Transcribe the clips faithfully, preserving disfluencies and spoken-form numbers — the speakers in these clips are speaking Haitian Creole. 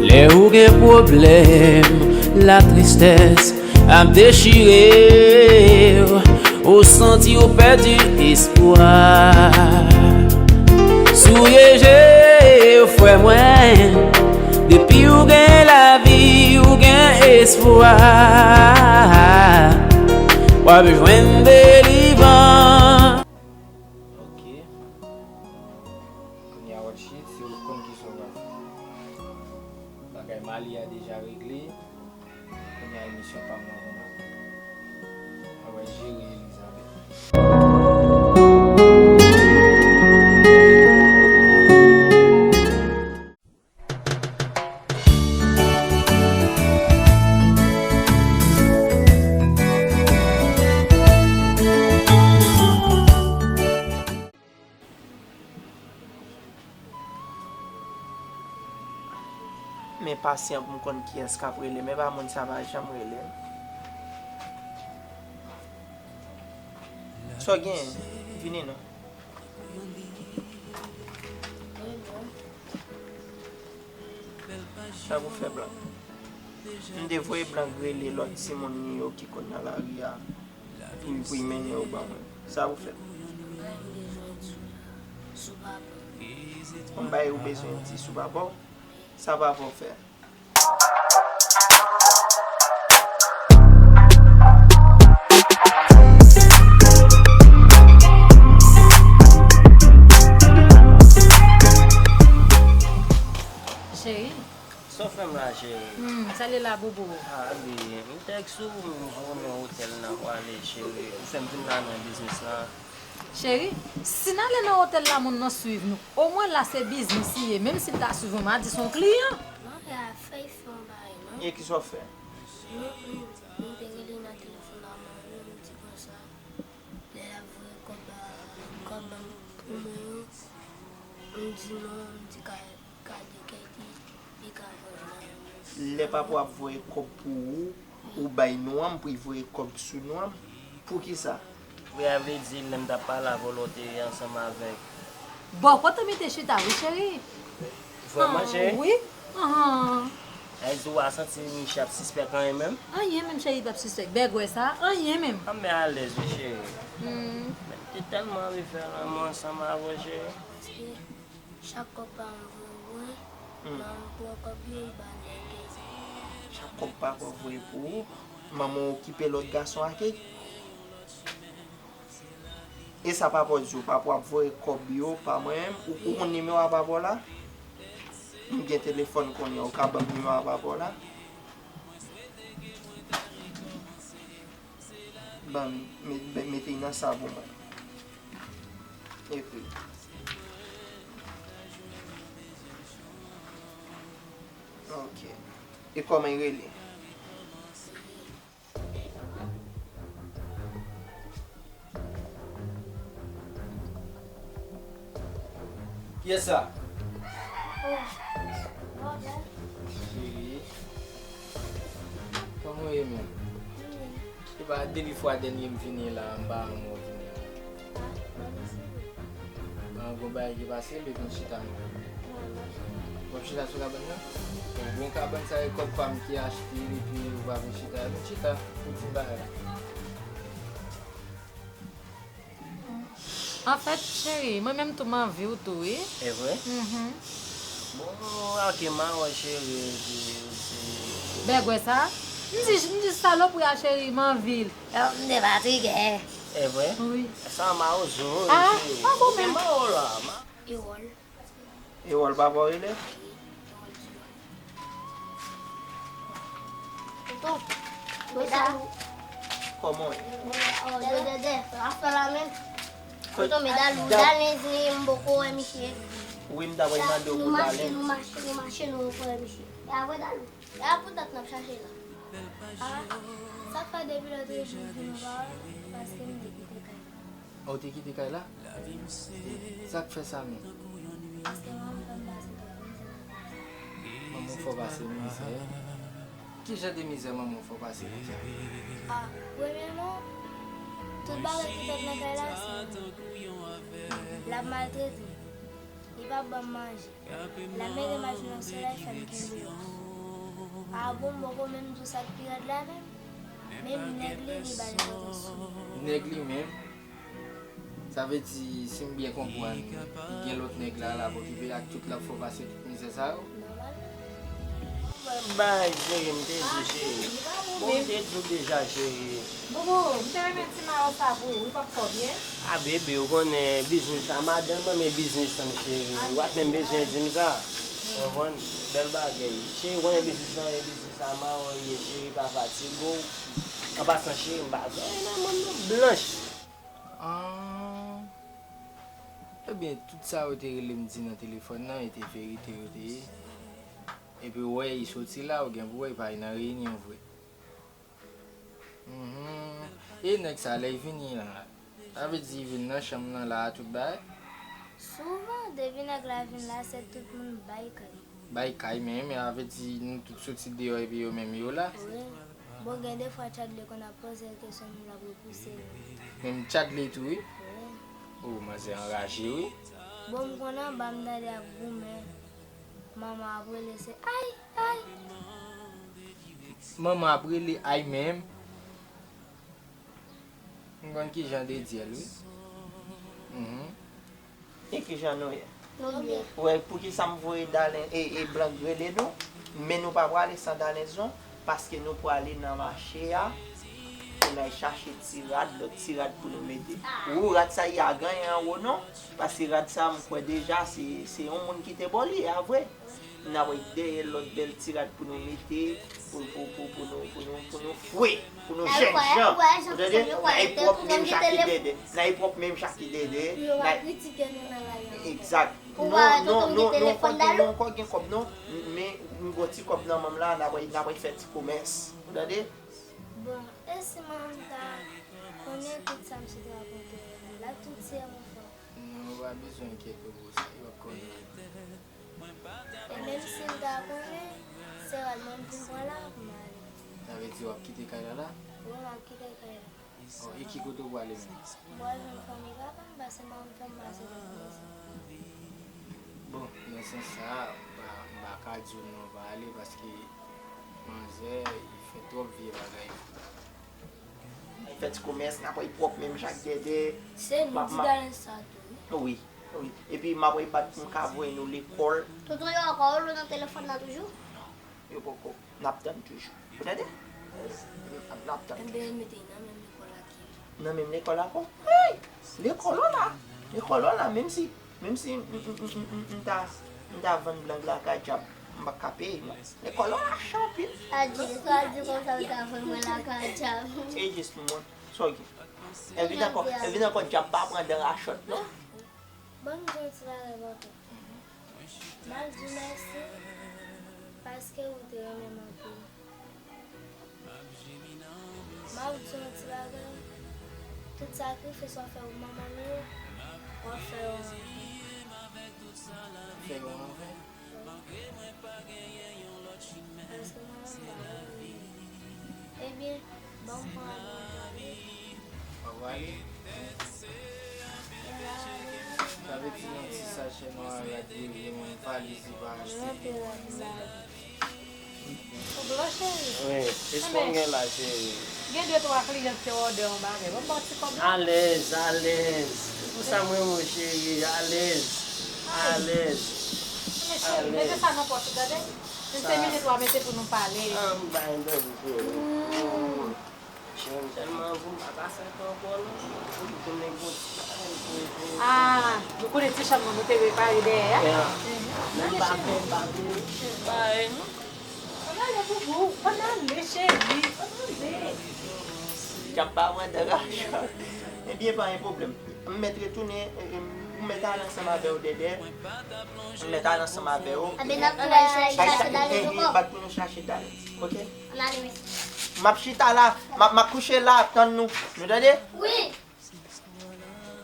Lè ou gen pwoblèm, latristès ap dechire w, ou santi w pèdi espwa. Souye je w, frè mwen, depi w gen lavi, w gen espwa. W ap jwenn delivrans. Ok. Kounye a w ap chit, se ou k konn kisa w va fè. Bagay Mali a deja regle. Kounye a emisyon pa m nan kòmanse. Mwen wè jere Elizabeth. Men pasyan pou m konn kiyès k ap rele m, e pa moun sa pa janm rele m. Sa w genyen? Vini non. Sa pou fè Blank? M te voye Blank rele lòt timoun li yo ki konn nan lari a. Pou, pou l mennen yo ban mwen. Sa pou fè? Mwen bay ou bezwen di sou papa w. Sa papa w fè? Cheri. Sa w fè m la, cheri? Hmm, sa l ye la, bobo? Ah, byen. M tèks ou, m jwenn yon otèl nan prale, cheri. Ou fè m vin la nan biznis lan. Cheri, si n ale nan otèl la, moun nan swiv nou. Omwen la se biznis li ye, menm si l ta swiv ou, m a di se yon kliyan. Non, e a fè fè yon bagay, non. E kisa w fè? M, m, m te rele nan telefòn la, manman m di konsa, lè l ap voye kòb, kòb ban m pou mwen yo, m di non, m di ka, ka dekèt li, li ka voye nan. Lè papa w ap voye kòb pou ou, ou bay non an m pou l voye kòb sou non an m? Poukisa? Vre a vle di, lè m t ap pale avè w, lè w te ansanm avèk. Bò kote m te chita, wi, cheri. Vrèman, cheri? Wi. Anhan. Sa vle di, ou pa santi Miche ap sispèk anyen menm? Anyen menm, cheri, pa p sispèk. Bègwè sa, anyen menm. An, men alèz, wi, cheri. Hmm. Men m te tèlman anvi fè lanmou ansanm avè w, cheri. Chak kòb pa m voye pou mwen, hmm, manman m pran kòb yo, l ba nèg yo. Chak kòb papa w voye pou ou, manman w okipe lòt gason ak li? E sa papa w di w, papa w ap voye kòb yo pa mwen menm? Ou, ou konn nimewo a papa w la? M gen telefòn kounye a, ou ka ban m nimewo a papa w la? Ban m, me-, me-, mete l nan sa pou mwen. Ekri. Ok. E kòman l rele? Kiyès sa? Cheri. Kòman w ye menm? E pa depi fwa dènye m vini la, m pa wè w vini la. Ah, gon bagay ki pase, leve vin chita non. W ap chita sou kabann nan? Bon, kabann sa e kòb pa m ki achte l epi ou pa vin chita. Vin chita pou di m bagay la. Anfèt, cheri, mwen menm tou m anvi w tou, wi. E vre? Mhm. Bon, ok, m a wè cheri, epi ou di. Bègwè sa? M di, m di salopri a, cheri, m anvi l. Yo, m te fatige. E vre? Wi. Sa mawozo, ah, cheri. Pa bon menm. Mawo la, ma- Ewòl. Ewòl papa w rele? Tonton, medal ou. Kòman w ye? Dèdè, dèdè, afè la menm. Tonton, medal ou, Dalens li, m poko wè misye. Wi, m ta pral mande w pou Dalens. Nou mache, nou mache, nou mache, nou poko wè misye. E apre Dalens. E a pou dat n ap chache la. Ah, sa k fè depi lòt jou m vin ou pa wè m, paske m te kite kay la. Ah, ou te kite kay la? Sa k fè sa menm? Paske manman m fè m pase twòp mizè. Manman w fè w pase mizè. Ki jan de mizè manman w fè w pase konsa? Ah, premyèman, tout bagay ki fèt nan kay la, se manman. L ap maltrete m. Li p ap ban m manje. L ap mete m al jwenn yon solèy fè m kenbe yo. Ah bon, m poko menm di w sa k pi rèd la menm. Menm nèg li, li ba l enpòtans sou mwen. Nèg li menm? Sa vle di, si m byen konprann, gen lòt nèg la, l ap okipe ak tout, l ap fè w pase tout mizè sa yo? Nòmalman. Mwen bay, cheri, m te di, cheri. Bon, m te di w deja, cheri. Bobo, m te renmen ti mayo sa pou ou, wi, pap fè w byen. A, bebe, ou konnen biznis sa, madanm mwen, men biznis sa, cheri. W ap menm bezwen di m sa. Ou konprann? Bèl bagay. Cheri, ou konnen biznis sa, e biznis sa, mawon ye, cheri, pa fatige w. An pasan, cheri, m pa gen anyen nan men m, non, blanch. Ah. Ebyen, tout sa yo te rele m di nan telefòn nan, e te verite yo te ye. Epi w wè, li soti la, ou gen pou wè, li pa nan reyinyon vre. Mhm. E nèg sa, lè l vini la, sa vle di l vin nan chanm nan la, tout bagay? Souvan, depi nèg la vin la, se tout moun bay kay. Bay kay menm, sa vle di nou tout soti deyò epi yo menm yo la? Wi. Bon, gen de fwa Chadley konn ap poze l kesyon, moun ap repouse l. Menm Chadley tou, wi? Wi. Oh, manzè anraje, wi. Bon, m konn anba, m tande ap goumen. Manman ap rele, se ay, ay. Manman ap rele ay menm. M konn ki jan de dyèl, wi. Mhm. E ki jan nou ye? Nou byen. Wè, poukisa m voye Dalen e, e Blank rele nou? Men nou pa prale san Dalen, non, paske nou prale nan mache a pou n al chache ti rad, lòt ti rad pou nou mete. Ou rad sa y a ganyen anwo, non? Paske rad sa, m kwè deja, se, se yon moun ki te ba w li, a vre. N ap dèyè lòt bèl ti rad pou nou mete, pou, pou, pou, pou nou, pou nou, pou nou fre, pou nou jènjan. Ou tande? N a pwòp menm chak ki dèdè. N a pwòp menm chak ki dèdè. N a kritike nou nan lari a. Egzak. Non, non, non, non, pa gen, non, pa gen kòb, non. Men, m gon ti kòb nan men m la, n ap, n ap fè ti komès. Ou tande? Bon, e si manman m ta konnen tout sa m sot rakonte w la, tout se yon fò. Non, ou pa bezwen enkyete w pou sa, yo ap konnen. E menm si l ta konnen, se rad mwen m vin pran la pou m ale. Sa vle di w ap kite kay la la? Wi, m ap kite kay la. Oh, e ki kote w prale menm? M pral jwenn fanmi papa m, paske manman m fè m pase lòt mizè. Bon, nan sans sa a, m pa, m pa ka di w non pa ale, paske manzè, li fè twòp vye bagay. Fè ti komès, n ap pwòp menm jan ak dèdè. Se nou ti dalen sa tou, wi. Wi, wi. Epi m ap bat pou m ka voye nou lekòl. Tonton yo ankò rele w nan telefòn nan toujou? Non, yo poko. N ap tann toujou. Ou tande? N ap, n ap tann toujou. Enben, mete nan menm lekòl la ki. Nan menm lekòl la ankò? Hey! Lekòl w la. Lekòl w la, menm si Menm si m, m, m, m, m, m ta, m ta vann Blank lakay Djab, m pa ka peye, non. Lekòl la mache anpil. Adye, sa di konsa, m ta vann mwen lakay Djab. Se jis pou mwen. Sa w gen? Evit ankò, evit ankò Djab pa pran dan rachòt, non. Ban m di yon ti bagay, papa. M ap di w mèsi, paske ou te renmen m anpil. M ap di w yon ti bagay. Tout sakrifis w ap fè pou manman m yo, w ap fè yo anven. Fè yo anven? Paske manman m pa renmen m. Ebyen, ban m pran rad mwen pou ale. W ap ale? Sa vle di nan ti sachè nwa rad yo, yon valiz li pa achte. Ou blan, cheri? Wi, kisa w gen la, cheri? Gen de twa kliyan ki te òdè yon bagay. Ban m ba w ti kòb la. Alèz, alèz. Pou sa m renmen w, cheri. Alèz. Alèz. Men cheri, mete sa nan pòch ou, tande? Menm se minit w a mete pou nou pale. Ah, m pa enteresan, cheri. Chen m tèlman gou, m pa ka fè tan ankò non. M konnen gwo ti bagay m konnen. Ah, nou konnen ti chanm nou te repare dèyè a? Yeah. Mhm. Men m pa fè, m pa fè. Parèy non. Ann ale, boubou. Ann ale, cheri. Ann ale. Djab pa mwen de rachòt. Ebyen, pa gen pwoblèm. M mèt retounen, e, e, m mèt ale ansanm avè w, Dèdè. M mèt ale ansanm avè w. Ebyen, n ap tou al chache Dalen ankò. Bat pou nou chache Dalen. Oke? Ann ale, mesye. M ap chita la, m ap, m ap kouche la, ap tann nou. Nou tande? Wi.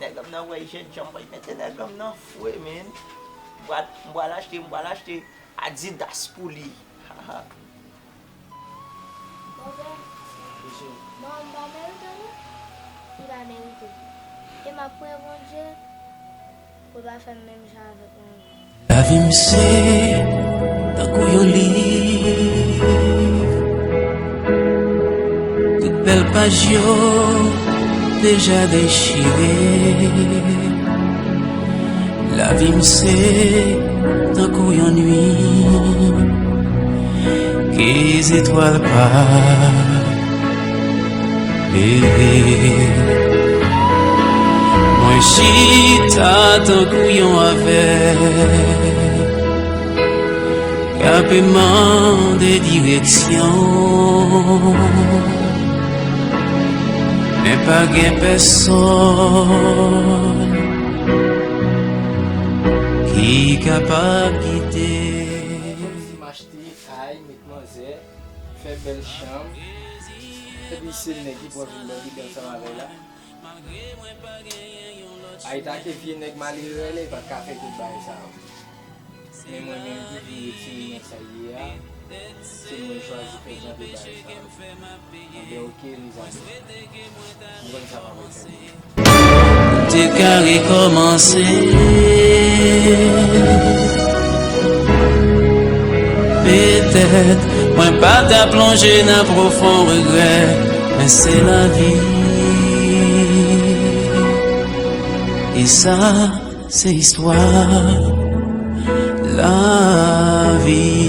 Nèg an nan wè jènjan, mwen mete nèg an nan fre, men. M pral, m pral achte, m pral achte Adidas pou li. Bondye, non, m pa merite non. Li pa merite. E m ap priyè Bondye pou l pa fè m menm jan avèk mwen. Lavi m se tankou yon liv. Tout bèl paj yo deja dechire. Lavi m se tankou yon nuit ke zetwal pa klere. Mwen chita tankou yon avèg k ape mande direksyon, men pa gen pèsonn ki kapab gide. Kòmsi m achte kay, met manzè, fè bèl chanm, epi se nèg ki pral vin bò ki bèl sa m avè la. Ay, ta ke vye nèg malere rele, pa t ka fè tout bagay sa yo. Men mwen menm ki vin retire nan sa l ye a, se mwen chwazi fè jan de bagay sa yo. Anben oke, lezanmi. M konn sa m ap fè. Te ka rekòmanse. Petèt mwen pa ta plonje nan pwofon regrè, men se lavi. E sa, se istwa lavi.